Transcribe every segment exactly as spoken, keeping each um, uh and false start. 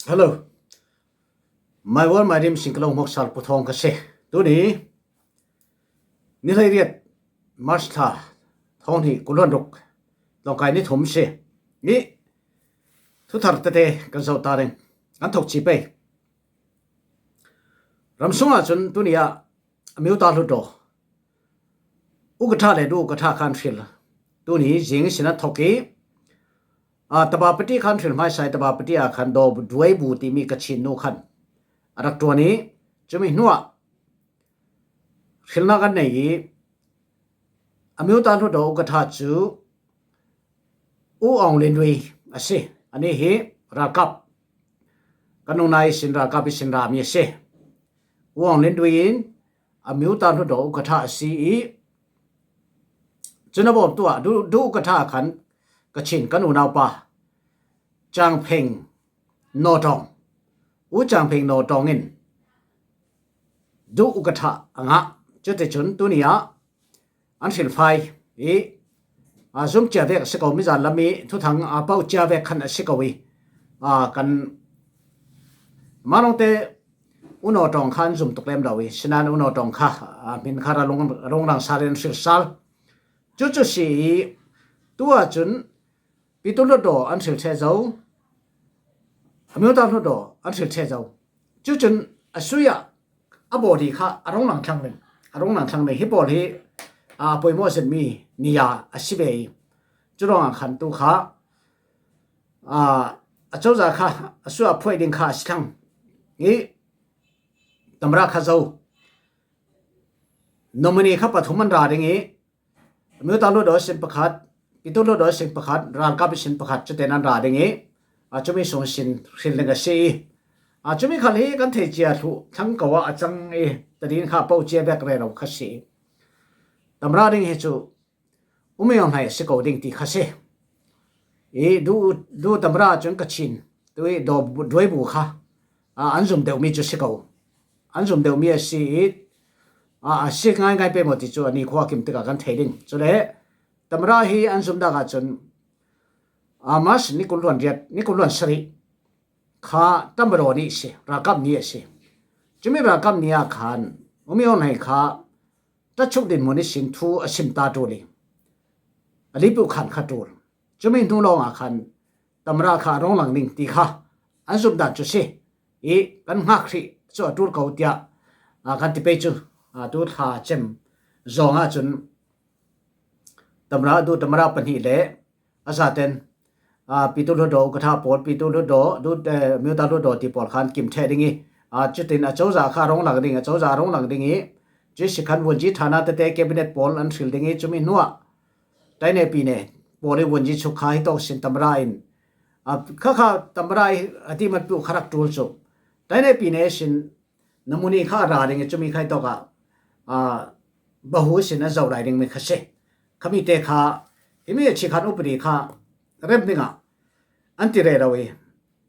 Hello. Maivual Mairim Singkalo Hmawksal Pu Thawng ka si. Tuni ni hleiriat March thla, thawng hnih kul hluan ruk, tlawngkai ni thum si. Ni thuthar tete kan zoh ta ding, kan thawk ci pei. Ram sungah cun tuni ah Amyotha Hluttaw ukatha le du ukatha khan hril. Tuni zing ihsin an thawk i, aa, Tabapati khan hril hmaisa i, Tabapati ah khan Daw Duai Bu timi Kachin nu khan a rak ṭuan i, cumi hnuah hrilnak an nei i, Amyotha Hluttaw ukatha cu U Aung Hlaing a si. Anih hi ralkap, kan nunau ihsin ralkap ihsin rami a si. U Aung Hlaing in Amyotha Hluttaw ukatha a si i, cun a bawmtu ah du, du ukatha khan Kachin kan unaupa Changpheng Naw Tawng, U Changpheng Naw Tawng in du ukatha a ngah. Cuticun tuni ah an hrilfai i, aa, zum cia vek a si ko, mizan lam i thuthang, aa, pau cia vek khan a si ko i, aa, kan Malawngte U Naw Tawng kha an zum tuk lem lo i, sinan U Naw Tawng kha, aa, hmin kha a rung, a rung rang sal in an hril sal. Cucu si i, tu ah cun Pyithu Hluttaw an hril ṭheh zo, Amyotha Hluttaw an hril ṭheh zo. Cucun a sui ah a body kha a rung lang thlang ding, a rung lang thlang ding. Hi pawl hi, aa, a poimawh zetmi ni-a a si ve i, cu ruangah khan tu kha, aa, a cozah kha a sui ah phuaih ding kha a si thlang i, tamra kha zo. Nominee kha pathum an ra ding i, Amyotha Hluttaw ihsin pakhat, Pyithu Hluttaw ihsin pakhat, ralkap ihsin pakhat, cutin an ra ding i, aa, cumi sung ihsin hril ding a si i, aa, cumi khal hi kan thei cia thluh thlang ko ah a cang i, tadin kha pau cia vek rero kha si i, tamra ding hi cu U Min Aung Hlaing a si ko ding ti kha si. I du, du tamra cun Kachin, tu i Daw Duai Bu kha, aa, an zum deuhmi cu si ko. An zum deuhmi a si i, aa, a si ngaingai pei maw ti cu a nikhua kim tikah kan thei ding. Cule tamra hi an zumnak ah cun, aa, March ni kul hluan riat, ni kul hluan sarih kha tamra ni a si, ralkap ni a si. Cumi ralkap ni ah khan U Min Aung Hlaing kha ṭatchuk dinhmun ihsin thu a sim ta ṭul i, a lipu khan kha ṭul. Cumi hnu lawngah khan tamra kha a rung lang ding ti kha an zumh dan cu si i, kan hngak hrih cu a ṭul ko tiah, aa, kan ti pei cu, aa, tu thla cem zawng ahcun tamra, du tamra pahnih le a zaten, aa, Pyithu Hluttaw ukatha pawl, Pyithu Hluttaw, du, eh, Amyotha Hluttaw ti pawl khan kim ṭheh ding i, aa, cutin a cozah kha a rung lang ding, a cozah a rung lang ding i, cuih si khan Wungyi Thana tete cabinet pawl an hril ding i, cumi hnuah Taineh Pineh pawl i Wungyi Chuk kha hi tawk sin tamra in, aa, kha kha tamra i a ti man pu kha rak ṭul cu Taineh Pineh sin nominee kha a ra ding i, cumi kha hi tawk ah, aa, bahu sin an zoh lai dingmi kha si. Khami te kha, himi a chikhan upadi kha rem dingah an ti rero i,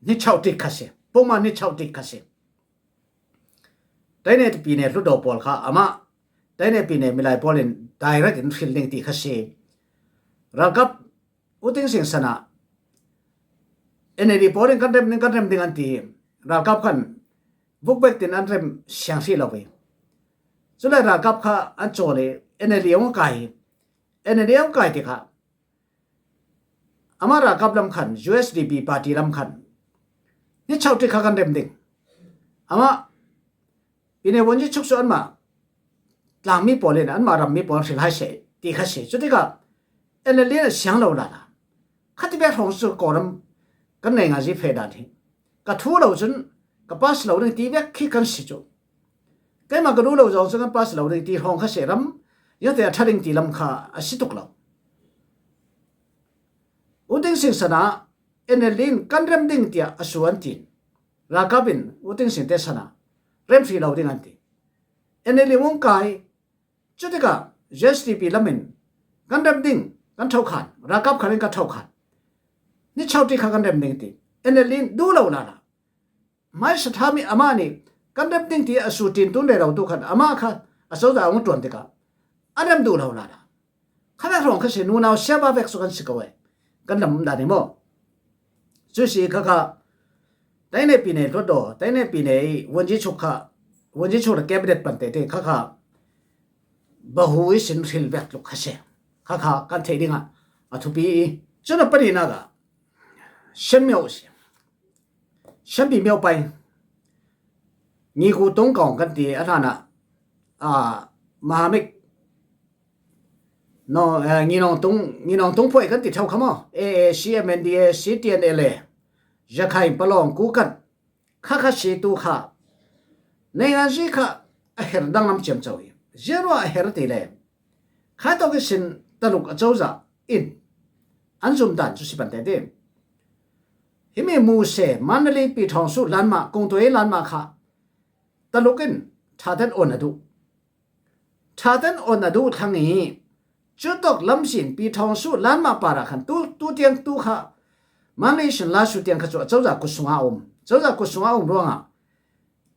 ni chauh tik kha si. Poma ni chauh tik kha si. Taineh Pineh Hluttaw pawl kha amah, Taineh Pineh milai pawl in direct in hril ding ti kha si. Ralkap U Thein Sein san ah N L D pawl in kan rem ding, kan rem ding an ti. Ralkap khan vuk bek tin an rem siang hrih lo i, cule ralkap kha an cawl i, N L D a hung kai i, N L D a hung kai tikah amah ralkap lam khan, U S D P party lam khan ni chauh tik kha kan rem ding. Amah Pineh Wungyi Chuk cu anmah tlangmi pawl in, anmah rammi pawl in hril hai seh ti kha si. Cutikah N L D in a siang lo lala. Khati bek hrawng cu Kawlram kan nei ngazi feh dan hi, ka thu lo cun ka pass lo ding ti bek khi kan si cu. Keimah ka duh lo zong cu kan pass lo ding ti hrawng kha si, ram ziangte a ṭha ding ti lam kha a si tuk lo. U Thein Sein san ah N L D in kan rem ding tiah a su an tin. Ralkap in U Thein Sein te san ah rem hrih lo ding an ti. N L D hung kai, cutikah U S D P lam in kan rem ding, kan ṭhokhan, ralkap khan in kan ṭhokhan. Ni chauh tik kha kan rem ding ti. N L D in duh lo lala. Hmaisa ṭhami amah nih kan rem ding ti a su tin tun rero tu khan amah kha a cozah a hung ṭuan tikah a rem duh lo lala. Kha vek hrawng kha si, nunau siapa vek cu kan si ko e. Kan lam um dan hi maw? Cu si kha kha Tainei pinei hluat daw, tainei pinei wunji chuk kha, wunji chuk la cabinet pan tete kha kha bahu i sin hril vek tluk kha se. Kha kha kan thei ding a, a thupi i. Chuna pani na ga, shen miau si. Shen pi miau pai. Ngi ku tung kong kan ti a thana. A, mahamik. No, eh, ngi nong tung, ngi nong tung poi kan ti thau kha mo. A A C M N D A C T N L A. Jakhain palong ku kan. Kha kha si tu kha. Nei ngan si kha a her dang lam chiam chau i. Zero a her ti le. Kha to ki sin taluk a chau za in. An zum dan chu si pan te ti. Himi mu se, Mandalay pi thong su lan ma, kung tu i lan ma kha. Taluk in, tha ten on a du. Tha ten on a du thlang i. Chu tok lam sin pi thong su lan ma para khan tu, tu tiang tu kha. Mandalay sin la su tiang kha chu a chau za ku sunga um. Chau za ku sunga um ruanga.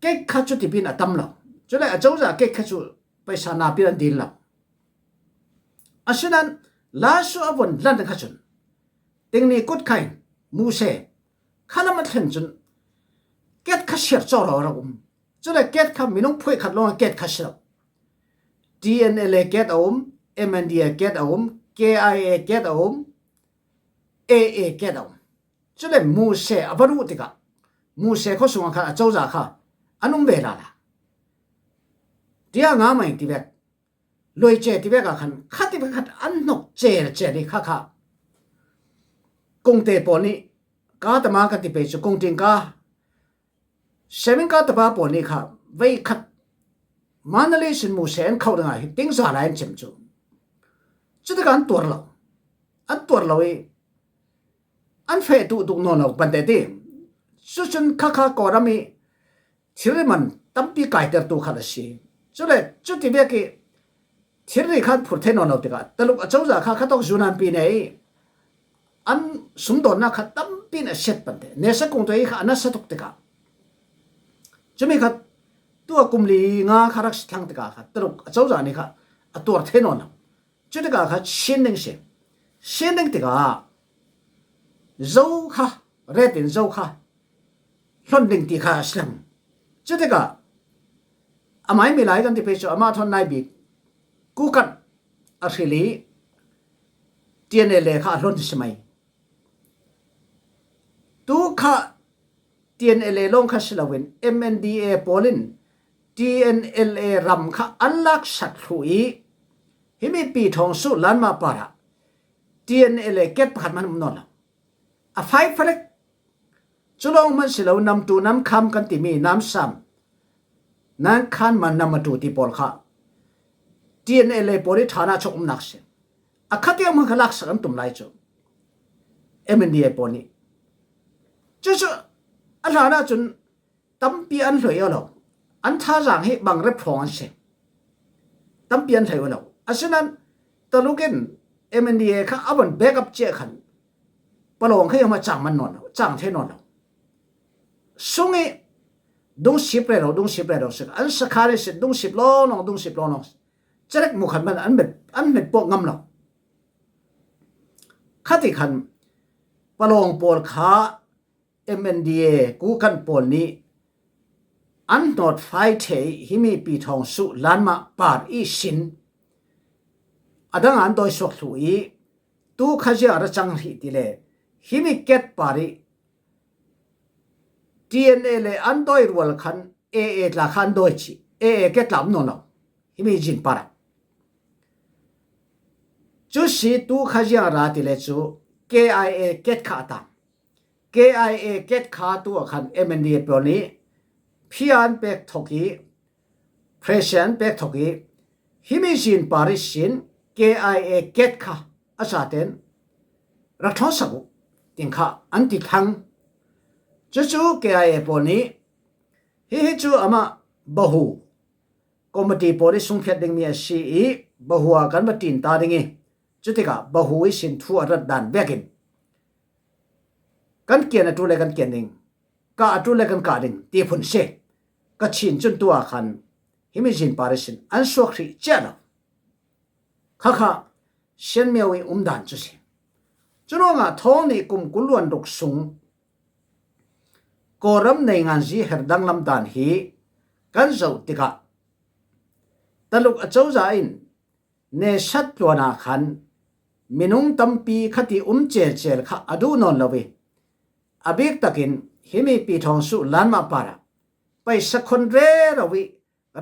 Kek kha chu ti pin a tam lo. Chu le a chau za kek kha chu paisa na pin an dil lo. A sinan la su a von lan kha chun. Ting ni kut khain, mu se. Kha lam a thlen chun. Ket kha siar chau lo ra um. Chu le ket kha minung phui khat long ket kha siar. T N L A ket a um, M N D A ket a um, K I A ket a um, A A ket a um. Chu le mu se a varu tika. Mu se kho sunga kha a chau za kha. An um ve la la. Tia nga mai ti vek. Loi che ti vek a khan. Kha ti vek khat an nok che che ni kha kha. Kung te po ni. Ka ta ma ka ti pe chu kung ting ka. Semin ka ta pa po ni kha. Vei khat. Mandalay sin mu se an khau dang a hi ting za la an chem chu. Chu tika an tuar lo. An tuar lo i. An fe tu tuk non lo pan te ti. Chu chun kha kha ko ram i. Thil ri man tampi kai ter tu khat a si. Chu le chu ti vek i. Thil ri khan phur thei non lo tika. Taluk a chau za kha kha tok zu nan pi nei. An sum don na kha tampi na set pan te. Ne sa kung to i kha na sa tuk tika. Chu mi kha tu a kum li nga kha rak si thlang tika kha. Taluk a chau za ni kha. A tuar thei non lo. Chu tika kha sin ding si. Sin ding tika. Zo kha. Ret in zo kha. Hlon ding ti kha a silang. Chu tika. A mai mi lai kan ti pe chu a ma thon nai bik. Ku kan a hrili. T N L A kha a hlon si mai. Tu kha T N L A long kha si lo in M N D A polin T N L A ram kha an lak sak hlu i. Himi pi thong su lan ma para. T N L A ket pakhat man um non lo. A fai falek. Chu long man si lo nam tu nam kham kan ti mi nam sam. Nan khan man nam tu ti pol kha. T N L A poli thana chok um nak si. A kha ti ang man kha lak sak an tum lai chu. M N D A poli. Chu chu a thana chun tampi an hloi a lo. An tha zang hi bang rep phong an si. Tampi an hloi a lo. A sinan taluk in M N D A kha a von back up che khan. Palong kha yama chang man non lo. Chang the non lo. Sungi dung sip re lo, dung sip re lo sik. An sa kha re sik, dung sip lo nong, dung sip lo nong. Cherek mu khan man an met, an met po ngam lo. Khati khan palong pol kha M N D A ku kan pol ni an not fai thei himi pi thong su lan ma par i sin. Adang an doi sok hlu i tu kha zia ra chang hi ti le himi ket par i T N L A an doi rual khan A A tla khan doi chi. A A ket lam no no. Himi zin para. Chu si tu kha zia ra ti le chu K I A ket kha ta. K I A ket kha tu a khan M N D A pyo ni. Phian pek thoki. Pressure an pek thoki. Himi zin parisin K I A ket kha a sa ten. Rak thon saku. Ting kha an ti thang. Chu chu K I A pyo ni. Hi hi chu ama bahu. Committee poli sung phiat ding mi a si i bahu a kan va tin ta ding i. Chutika bahu i sin thu a rat dan vekin. Kan kian a tu le kan kian ding. Ka a tu le kan ka ding. Ti phun si. Ka chin chun tu a khan. Himi zin pari sin. An suak hri chia lo. Kha kha. Sian miau i um dan chu si. Chu nonga thong ni kum kul luan ruk sung. Kawlram neinganzi her danglam dan hi kan zoh tikah Taluk Acozah in nesat tluana khan minung tampi khati um celcel kha a duh nawn lo i, a bik takin himi Pi Thawng Suh Lanmah parah paisa khon rero i,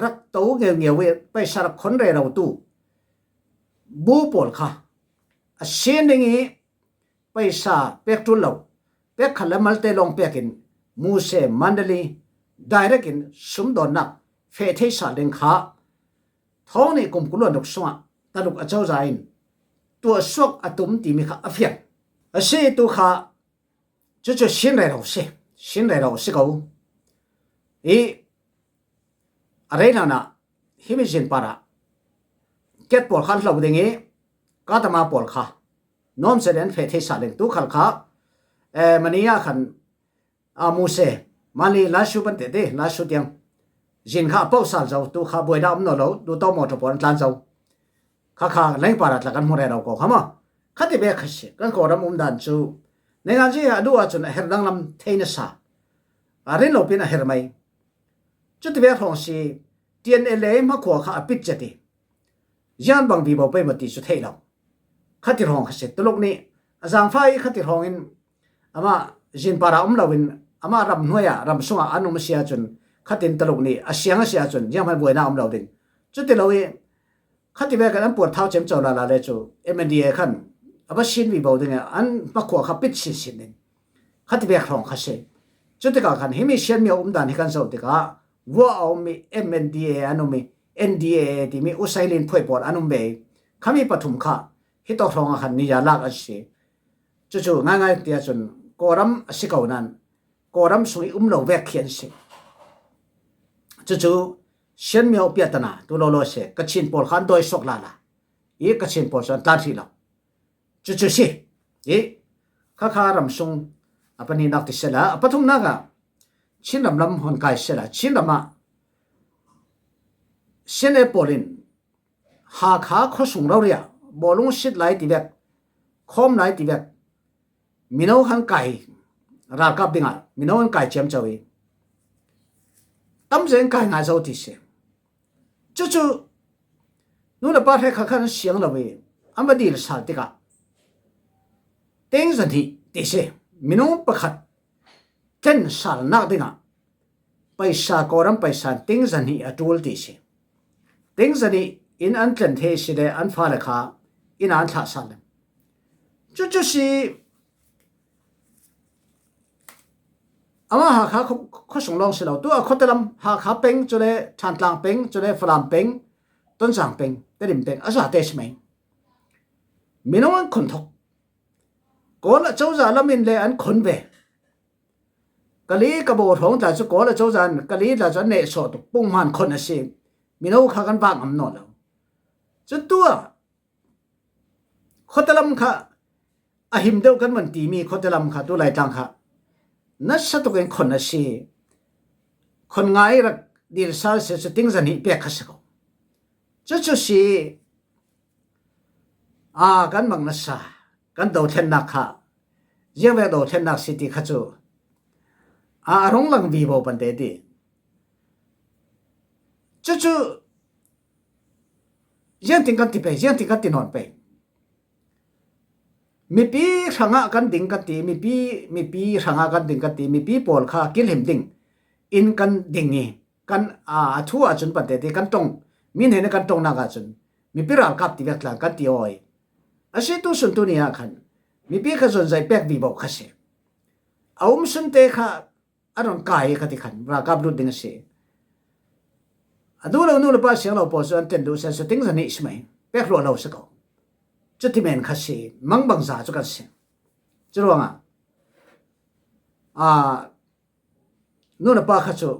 rak to ngeungeu i, paisa rak khon rero tu bu pawl kha a sin ding i, paisa pek tul lo, pek khat le malte lawng pekin Muse Mandalay direct in sumdawnnak feh thei sal ding kha thawng nih kum kul le ruk sungah Taluk Acozah in tuah suak a tum timi kha a fiang. A si tu kha cucu sin rero si, sin rero si ko. I a rei hlanah himi zin parah ket pawl kha an hlo ding i, katama pawl kha nawmzia in an feh thei sal ding. Tu khal kha, eh, Manila khan, a, Muse Mandalay Lashio pan tete, Lashio tiang zin kha a poh sal zo, tu kha buaina om nawn lo, duhtawm mawtaw pawl an tlan zo. Kha kha leng parah tla kan hmu rero ko kha maw. Khati bek kha si, kan Kawlram um dan cu neinganzi a duh ahcun a her danglam thei nasa, a rin lopin a her mai. Cuti bek hrawng si, T N L A hmakhua kha a pit cet i, ziang bang vivo pei maw ti cu theih lo. Khati hrawng kha si. Taluk nih a zaangfah i khati hrawng in amah zin parah um loin amah ram hnuai ah, ram sungah an um a si ahcun, khatin Taluk nih a siang a si ahcun zianghman buaina a um lo ding. Cuti lo i, khati vekin an puan thau ciamco lala le cu M N D A khan a va sin vivo ding i, an hmakhua kha pit sinsin ding. Khati vek hrawng kha si. Cutikah khan himi Shan Myo um dan hi kan zoh tikah, vua a um i, M N D A an um i, N D A A timi U Sailin phuai pawl an um ve i, khami pathum kha hitawk hrawng ah khan ni ya lak an si. Cucu ngaingai ti ahcun Kawlram a si ko nain Kawlram sung i um lo vek khi an si. Cucu Shan Myo piahtana tu lawlaw si, Kachin pawl kha an dawi suak lala i, Kachin pawl cu an tlan hrih lo. Cucu si i, khakha ram sung a pahnihnak ti sehla, a pathumnak ah Chin ram lam hon kai sehla, Chin ram ah C N A pawl in Hakha khuasung rori ah bawlung sit lai ti vek, khawm lai ti vek, mino khan kai, ralkap dingah mino an kai ciamco i, tamzia in kai ngai zo ti si. Cucu nu le pa hrekkhat khan an siang lo i, an va dil sal tikah teng zahnih ti si, minung pakhat tlen salnak dingah paisa, Kawlram paisa in teng zahnih a ṭul ti si. Teng zahnih in an tlen thei si le an fale kha inn ah an thlah sal le. Cucu si, amah Hakha khuasung lawng si lo. Tu a khuate lam Hakha peng, cule Thantlang peng, cule Falam peng, Tonzang peng, Tedim peng, a zate si mai. Minung an khon thok. Kawl Acozah lam in le an khon ve. Kali Kabaw hrawng tla cu Kawl Acozah in Kali tla cu an nehsawh tuk, punghman khon a si. Mino kha kan vak ngam nawn lo. Cutu ah khuate lam kha a him deuh kan van timi khuate lam kha tu Laitlang kha nasa tukin khon a si. Khon ngai rak dil sal si cu teng zahnih pek kha si ko. Cucu si, aa, kan mak nasa, kan dothlennak kha ziangvek dothlennak si ti kha cu, aa, a rung lang vivo pante ti. Cucu ziangtin kan ti pei, ziangtin kan ti nawn pei. Mipi hrangah kan ding kan ti, mipi, mipi hrangah kan ding kan ti, mipi pawl kha kilhim ding in kan ding i, kan, aa, a thu ahcun pante ti kan ṭong, mi hnen kan ṭongnak ahcun mipi ralkap ti vek tla kan ti aw i. A si tu sun tu ni ah khan mipi kha zonzaih pek vivo kha si. A um sunte kha a run kai i kha ti khan ralkap lut ding a si. A duh lo nu le pa siang lo pawl cu an ten duh seh, cu teng zahnih si mai, pek hluah lo si ko. Cuti men kha si, mangbangza cu kan si. Curuangah, aa, nu le pa kha cu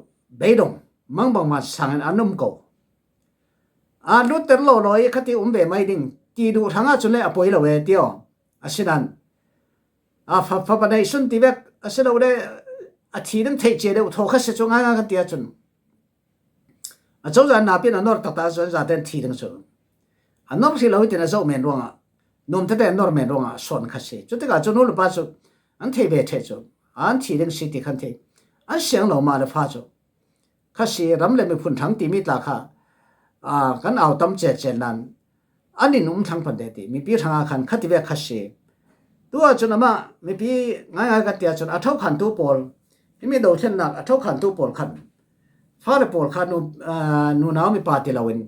beidong mangbangma sangin an um ko. Aa, lutter lawlaw i khati um ve mai ding ti duh hrangah cun le a poi lo e ti aw. Asinain, aa, fa, fapa neih sun ti vek a si lo le a thi ding theih cia deuh thaw kha si cu ngaingai kan ti ahcun, Acozah in napi in a nor taktak ahcun zate an thi ding cu a nor hrih lo i tin a zoh men ruangah, nuam tete an nor men ruangah a sawn kha si. Cutikah cu nu le pa cu an thei ve ṭheh cu an thi ding si ti khan thei. An siang lo mah le pha cu. Kha si, ram le miphun thang timi tla kha, aa, kan au tam cetcet nan an in um thlang pan te ti, mipi hranga khan khati vek kha si. Tu ah cun amah mipi ngaingai kan ti ah cun a thokhantu pawl, himi dothlennak a thokhantu pawl khan fale pawl kha nu, aa, nunau mipa ti loin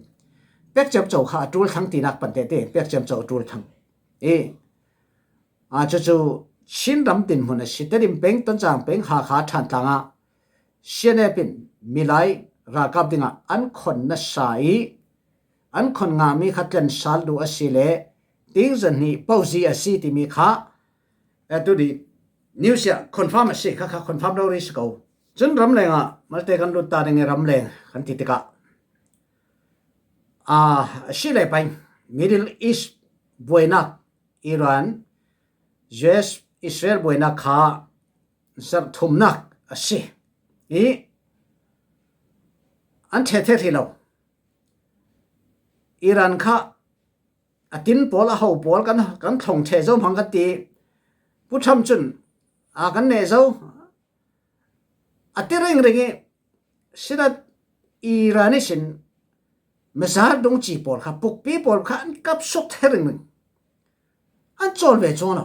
pek ciamco kha a ṭul thlang tinak pan te ti, pek ciamco a ṭul thlang. I, aa, cucu Chin ram dinhmun a si, Tedim peng, Tonzang peng, Hakha, Thantlang ah C N F in milai ralkap dingah an khon nasa i, an khon ngami kha tlen sal duh a si le, tingzan hnih pozi a si timi kha, eh, tu di news ah confirm a si, kha kha confirm rori si ko. Cun ramleng ah malte kan lut ta ding i, ramleng kan ti tikah, ah, a si le pai, Middle East buainak, Iran, U S, Israel buainak kha zarh thumnak a si i, an ṭheh thei hrih lo. Iran kha a tin pawl, a ho pawl kan, kan thlong ṭheh zo hmang kan ti. Pu Trump cun a kan neh zo a ti ringring i, sida Iran ihsin missile dungci pawl kha, pukpi pawl kha an kap suk thei ringring. An cawl ve cuang lo.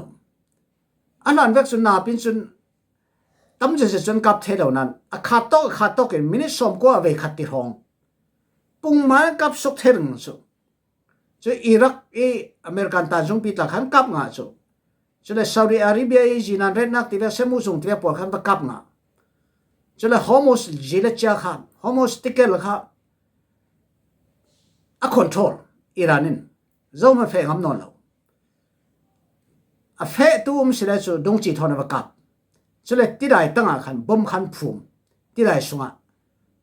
A hlan vek cun napin cun tam zeze cun kap thei lo nan, a khat tawk, a khat tawk in minute sawmkua a vei khat ti hrawng pungman an kap suk thei ringring cu. Cu Iraq i American tan zungpi tla khan kap ngah cu. Cule Saudi Arabia i zinan retnak tivek, semu zung tivek pawl khan va kap ngah. Cule Hormuz zi le cia kha, Hormuz tikel kha a control Iran in, zohman feh ngam nawn lo. A fehtu um si le cu dungci thawn a va kap. Cule tidai tangah khan bom khan phum, tidai sungah.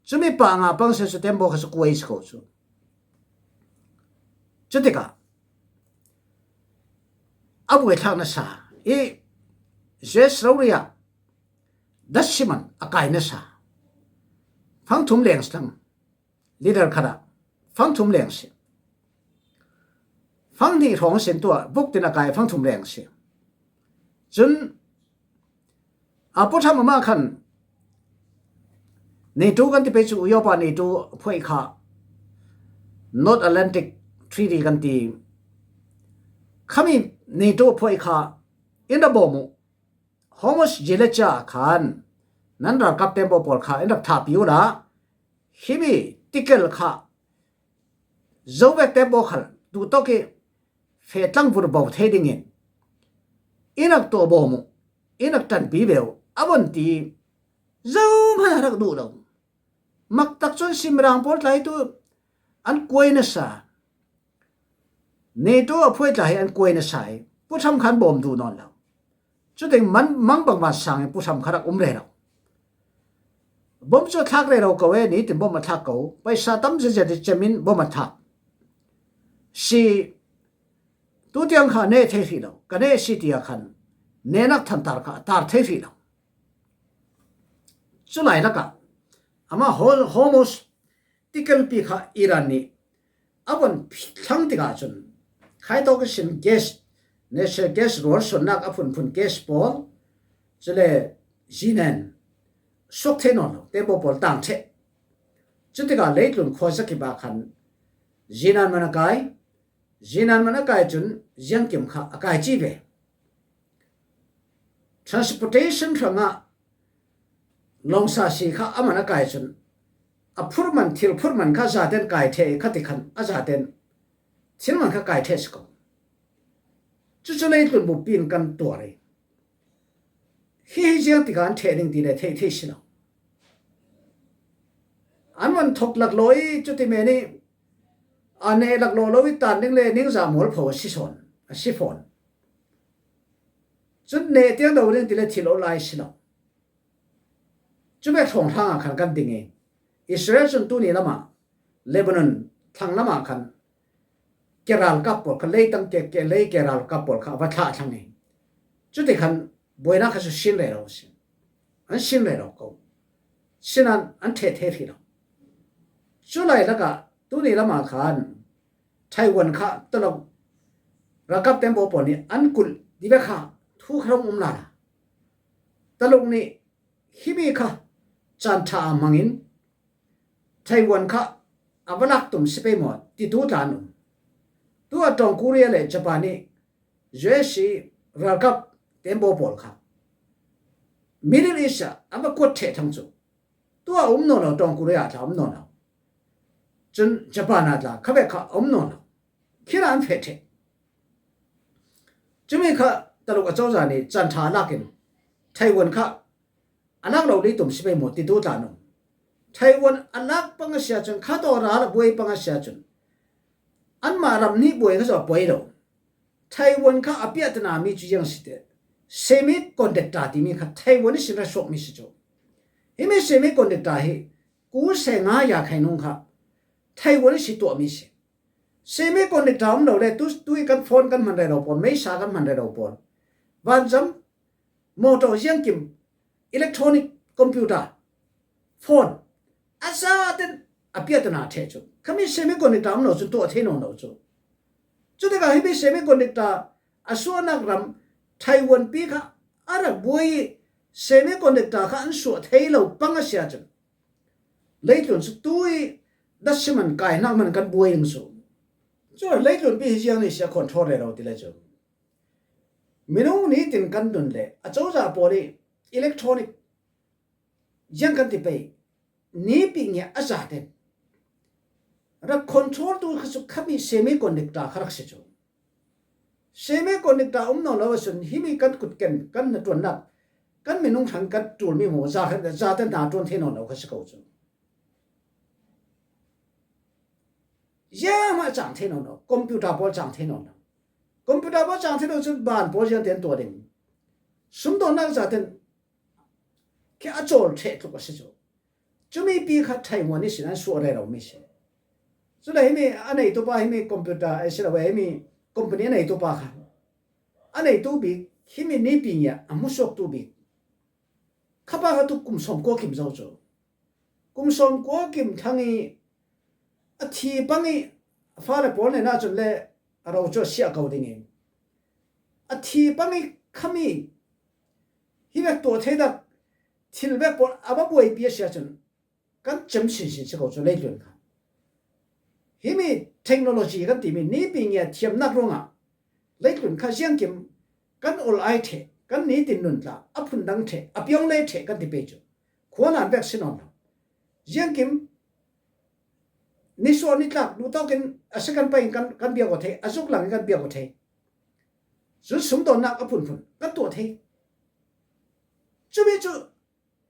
Cumi pah nga pang si cu tembaw kha cu kuai si ko cu. Cutikah a buaithlak nasa i, U S rori ah datsi man a kai nasa. Fang thum leng si thlang, leader khat ah fang thum leng si. Fang hnih hrawng sin tuah, buk tin a kai fang thum leng si. Cun a Pu Trump amah khan NATO kan ti pei cu, Uyopa NATO phuai kha, North Atlantic Treaty kan ti, khami NATO phuai kha in ra bawm uh. Hormuz zi le cia khan nan ralkap tembaw pawl kha in rak thahpi uhla, himi tikel kha zo vek tembaw khal duhtawk i feh tlang vurbo thei dingin in rak tuah bawm uh, in rak ṭanpi ve uh, a von ti zohman a rak duh lo. Maktak cun si, Mirang pawl tla hi tu an kuai nasa. NATO a phuai tla hi an kuai nasa i, Pu Trump khan bawm duh nawn lo. Cuting man, mang bangmah sang i Pu Trump kha rak um rero. Bom cu a thlak rero ko e, nitin bom a thlak ko. Paisa tam zetzet i cem in bom a thlak. Si, tu tiang kha neh thei hrih lo. Ka neh si tiah khan nehnak thantar kha a tar thei hrih lo. Cu lai lakah amah Hor-, Hormuz tikelpi kha Iran nih a von thlang tikah cun, khaitawk ihsin gas, natural gas rualsuannak a phunphun gas pawl, cule zinen suak thei nawn lo, tembaw pawl tang ṭheh. Cutikah leitlun khuazakip ah khan zinan man a kai, zinan man a kai cun ziangkim kha a kai ci ve. Transportation hrangah lawngsa si kha a man a kai cun, a phurhman, thil phurhman kha zaten kai ṭheh i, khati khan a zaten thil man kha kai ṭheh si ko. Cucu leitlun buppi in kan tuar i, hi hi ziang tikah an ṭheh ding ti le theih theih si lo. An van thok laklaw i, cuti men i a neh laklaw lo i, tan ding le ningzah mualpho a si sawn, a si fawn. Cun neh tiang lo ding ti le thil aw lai si lo. Cu vek hrawnghrang ah khan kan ding i, Israel cun tuni lamah Lebanon thlang lamah khan ke ralkap pawl kha, leitang ke, ke, lei ke ralkap pawl kha a va thlah thlang i, cuti khan buainak kha cu sin rero a si. An sin rero ko. Sinan an ṭheh thei hrih lo. Cu lai lakah tuni lamah khan Taiwan kha taluk ralkap tembaw pawl nih an kulh ti ve kha thu kha rawng um lala. Taluk nih himi kha caan ṭha a hmangin Taiwan kha a va lak tum si pei maw ti tu tla an um. Tua Tawng Korea le Japan ih U S A ralkap tembaw pawl kha Middle East ah a va kuat ṭheh thang cu tua a um nawn lo, Tawng Korea tla a um nawn lo. Cun Japan a tla khavek kha a um nawn lo. Khin ah an feh ṭheh. Cumi kha Taluk acozah nih caan ṭha a lakin Taiwan kha a lak lo leitum si pei maw ti tu tla an um. Taiwan a lak pang a si ahcun, kha tawh ral a buai pang a si ahcun, anmah ram hnih buai kha cu a poi lo. Taiwan kha a piahtan a mi cu ziang si ti, semiconductor timi kha Taiwan ihsin ra suakmi si cu. Himi semiconductor hi ku se nga ya khai nung kha Taiwan ihsi tuahmi si. Semiconductor um lo le tu, tu ih kan phone kan hman rero pawl, meisa kan hman rero pawl, vanzam, motor, ziangkim, electronic, computer, phone, a zaten a piahtan a ṭheh cu. Khami semiconductor um lo cun tuah thei nawn lo cu. Cutikah himi semiconductor a suahnak ram Taiwan pi kha a rak buai ih semiconductor kha an suah thei lo pang a si ahcun, leitlun cu tu ih datsi man kai hnak man kan buai ding cu. Cu leitlun pi hi ziang nih si a control rero ti le cu. Minung nitin kan nun le acozah pawl ih electronic ziang kan ti pei, nipi ngiah a zaten rak control tu kha cu khami semiconductor kha rak si cu. Semiconductor um nawn lo ahcun himi kan kutken, kan hnaṭuannak, kan minung hrang kan ṭulmi maw, za, zaten hna ṭuan thei nawn lo kha si ko cu. Ziahmah cang thei nawn lo, computer pawl cang thei nawn lo. Computer pawl cang thei lo cun ban pawl ziangten tuah ding. Sumdawnnak zaten khi a cawl ṭheh tluk a si cu. Cumi pi kha Taiwan ihsin an suah rero mi si. Cule himi a neitu pa, himi computer a si lo, himi company a neitu pa kha a neitu bik, himi nipi ngiah a hmusuaktu bik kha pa kha tu kum sawmkua kim zo cu. Kum sawmkua kim thlang ih a thi pang ih a fale pawl nen ahcun le a ro cu a siah ko ding ih a thi pang ih khami hi vek tuah thei tak thil vek pawl a va buaipi a si ahcun kan cem sinsin si ko cu leitlun kha. Himi technology kan timi nipi ngiah thiamnak ruangah leitlun kha ziangkim kan ol ai ṭheh, kan nitin nun tla a phundang ṭheh, a piawng le ṭheh kan ti pei cu. Khua nan vek si nawn lo. Ziangkim nisuah nitlak duhtawk in a second pai in kan, kan biak aw thei, a zuk lang in kan biak aw thei. Cun sumdawnnak a phunphun kan tuah thei. Cumi cu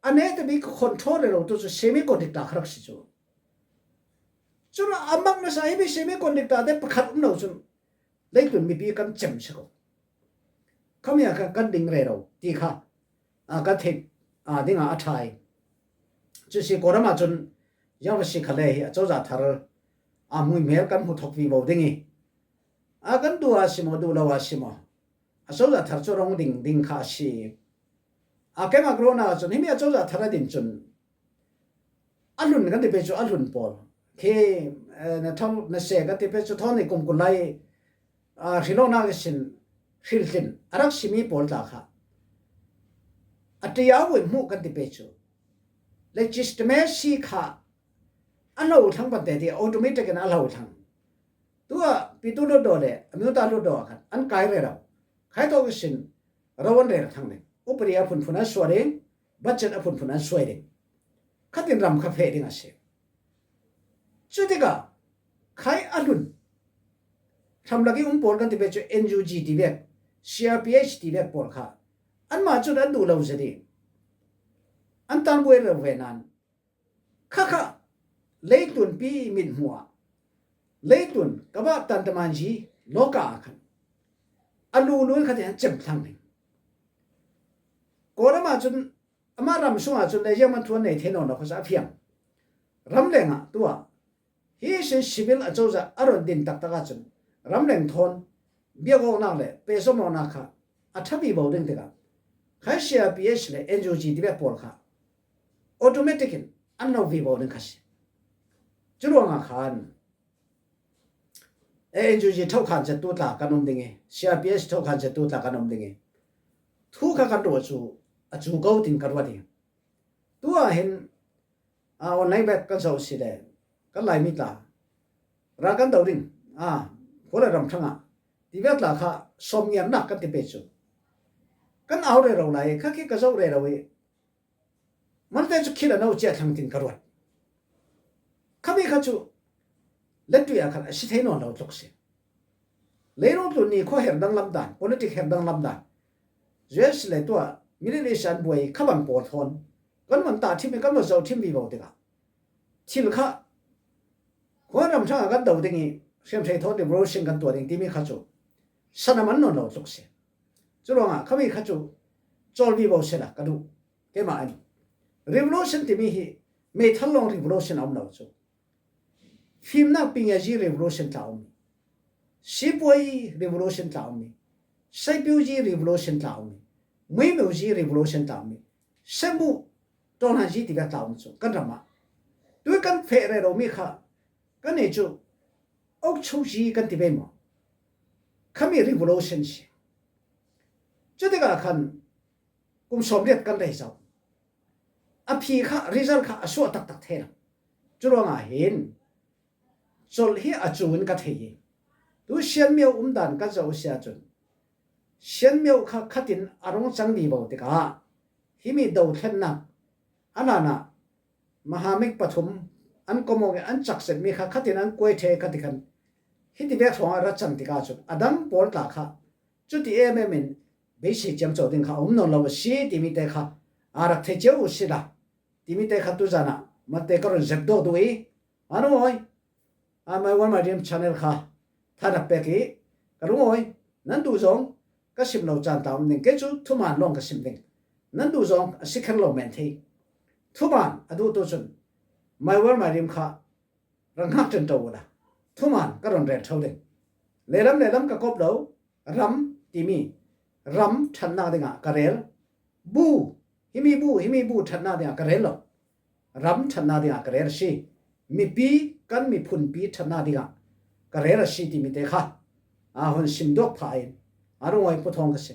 a neta bik control rero tu cu semiconductor kha rak si cu. Cun a mak nasa himi semiconductor te pakhat um lo cun leitlun mipi kan cem si ko. Khami ah kha kan ding rero ti kha, a, kan theih, a, dingah a ṭha ih. Cu si Kawlram ah cun ziang va si khale hi acozah thar a hmuihmel kan hmu thok vivo ding ih, a, kan duh a si maw, duh lo a si maw, acozah thar cu rung ding ding kha a si. A, keimah ka ruahnak ahcun himi acozah thar a din cun a hlun kan ti pei cu a hlun pawl khi, eh, na tho na se kan ti pei cu thawn nih kum kul lai, ah, hrilawknak ihsin hrilhlin a rak simi pawl tla kha a ṭiau ih hmuh kan ti pei cu legitimacy kha a hlo thlang pante ti automatic in a hlo thlang. Tuah pitu hlutdaw le a miuta hlutdaw ah khan an kai rero. Khai tawk ihsin ro an rel thang ding. Upadi a phunphun an suah ding, budget a phunphun an suai ding. Khatin ram kha feh ding a si. Cutikah khai a hlun hramlak ih um pawl kan ti pei cu N U G ti vek, C R P H ti vek pawl kha anmah cun an duh lo zet ih an tanbuai rero ve nain, khakha leitlunpi mithmuh ah leitlun kaba tantamanji lawka ah khan a lulu in khatin an cem thlang ding. Kawlram ah cun amah ram sungah cun leiziang man thu an nei thei nawn lo kha a fiang. Ramleng ah tuah hi sin civil acozah a run din taktak ahcun ramleng thawn biak awknak le pehzom awknak kha a ṭha vivo ding tikah khai C R P H le N U G ti vek pawl kha automatic in an lo vivo ding kha si. Cu ruangah khan A N U G thokhan zettu tla kan um ding ih, C R P H thokhan zettu tla kan um ding ih, thu kha kan ruah cu a cu ko tin ka ruat ih, tuah hin a online bek kan zoh si le kan Laimi tla ral kan do ding a, khua le ram thangah ti bek tla kha sawm ngiamnak kan ti pei cu kan au rero lai. Kha khi ka zoh rero i, mante cu khit a no cia thlang tin ka ruat. Khami kha cu letui ah khan a si thei nawn lo tluk si. Leilung tlun ni khua her dang lam dan, politic her dang lam dan, U S le tua Middle East an buai kha bang pawl thawn kan van tah thim i kan van zoh thim vivo tikah thil kha khua ram thangah kan do ding i hriamhrei thawn revolution kan tuah ding timi kha cu sana man nawn lo tluk si. Curuangah khami kha cu cawl vivo sela ka duh. Keimah in revolution timi hi meithal lawng revolution a um lo cu, fimnak pingazi revolution tla um i, sipuai revolution tla um i, saipiuzi revolution tla um i, muimiuzi revolution tla um i, semu tawlhanzi tika tla um cu kan ram ah tui kan feh rero mi kha kan nih cu aukchuzi kan ti ve maw? Khami revolution si. Cutikah khan kum sawm riat kan rei zo. A phi kha, result kha a suah taktak thei lo. Curuangah hin colh hi a cu in ka thei i, tu sianmio umdan kan zoh si ahcun sianmio kha khatin a rung cang vivo tikah himi dothlennak a nanah mahamik pathum an komawk i an caksetmi kha khatin an kuai ṭheh ka ti khan hiti vek hrawng a rat cang tikah cun a dang pawl tla kha cuti em em in beisei ciamco ding kha a um nawn lo a si timi te kha aa rak thei cio u sila timi te kha tuzan ah mate ka run zep dawk duh i, a rungawi a My World My Dream channel kha thanak pek i, ka rungawi nan duh zong ka sim lo caan ta um ding. Kei cu thuman lawng ka sim ding. Nan duh zong a si kher lo men thei. Thuman a duhtu cun My World My Dream kha rak ngak ṭanṭo uhla thuman ka run rel ṭho ding. Lehlam lehlam ka kop lo, ram timi ram ṭhatnak dingah ka rel. Bu, himi bu, himi bu ṭhatnak dingah ka rel lo. Ram ṭhatnak dingah ka rel a si. Mipi, kan miphunpi ṭhatnak dingah ka rel a si timi te kha aa hun sim duak phah in a rungawi puthawng ka si.